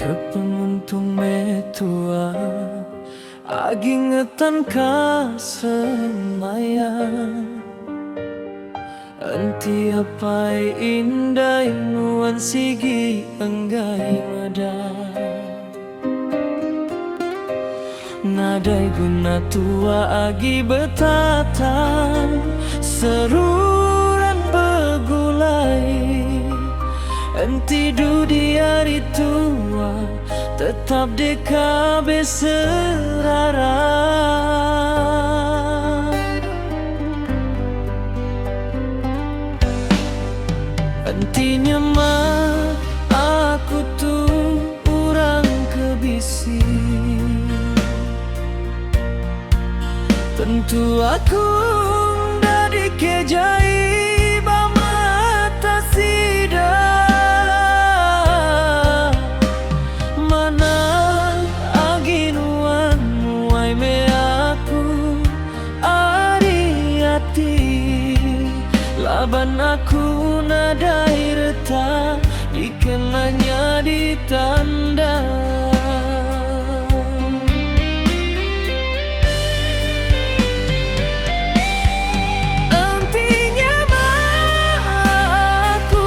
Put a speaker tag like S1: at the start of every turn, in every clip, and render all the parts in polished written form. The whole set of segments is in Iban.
S1: Ke penguntung meh tua agi ngetan ka semaya. Enti apai indai nuan sigi enggai meda. Nadai guna tua agi betatan seruran begulai. Enti dudi hari tua tetap deka beserara. Enti nyema aku tu orang ke bisi. Tentu aku enda dikejai ba mata sida. Manah agi nuan muai meh aku ari ati. Laban aku nadai reta dikena nyadi tanda. Enti nyema aku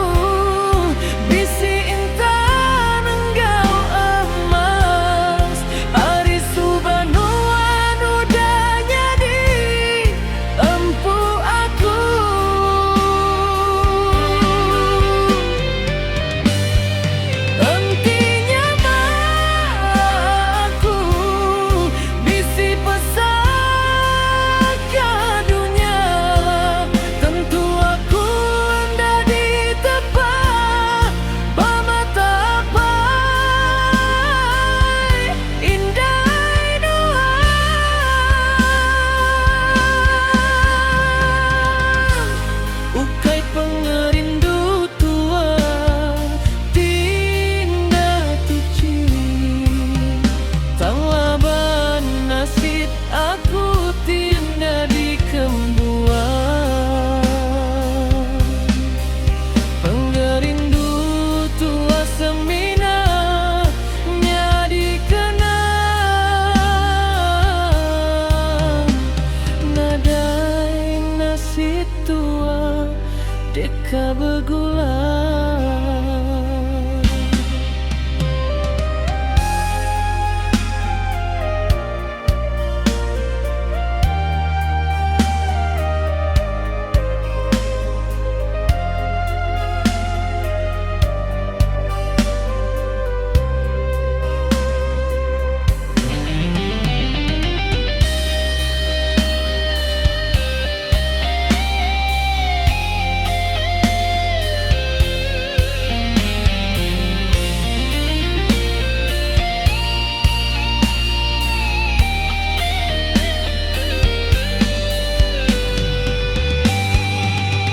S1: bisi intan enggau emas ari suba nuan udah nyadi empu aku. Enti nyema aku bisi pesaka dunya, tentu aku enda ditepa ba mata apai indai nuan. Ukai pengerindu tua ti enda tuchi. Tang laban nasit aku ti enda dikembuan. Pengerindu tua semina nyadi kenang. Nadai nasit tua deka begulai.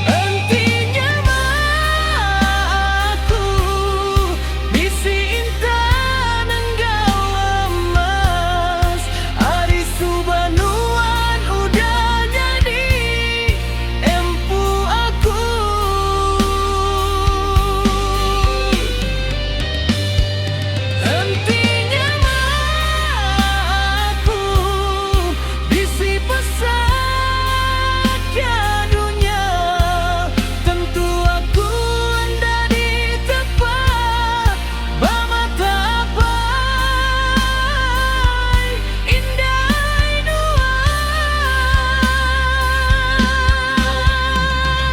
S1: Enti nyema aku bisi intan enggau emas ari suba nuan udah nyadi empu aku. Enti nyema aku bisi pesaka dunya, tentu aku enda ditepa ba mata apai indai nuan.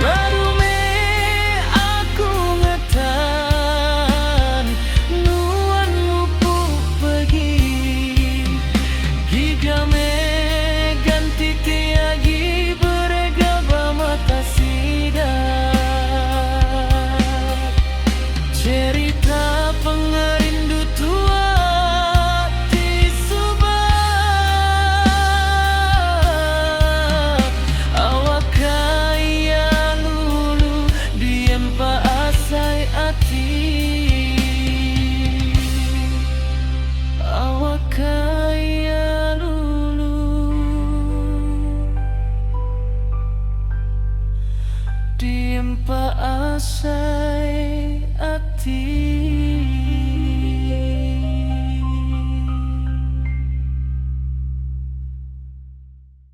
S1: Baru meh aku ngetan nuan mupuk pegi. Giga meh ganti ti agi berega ba mata sida. Cherita pengerindu tua ti suba. Awakka iya lulu diempa asai ati. Awakka iya lulu diempa asai ati.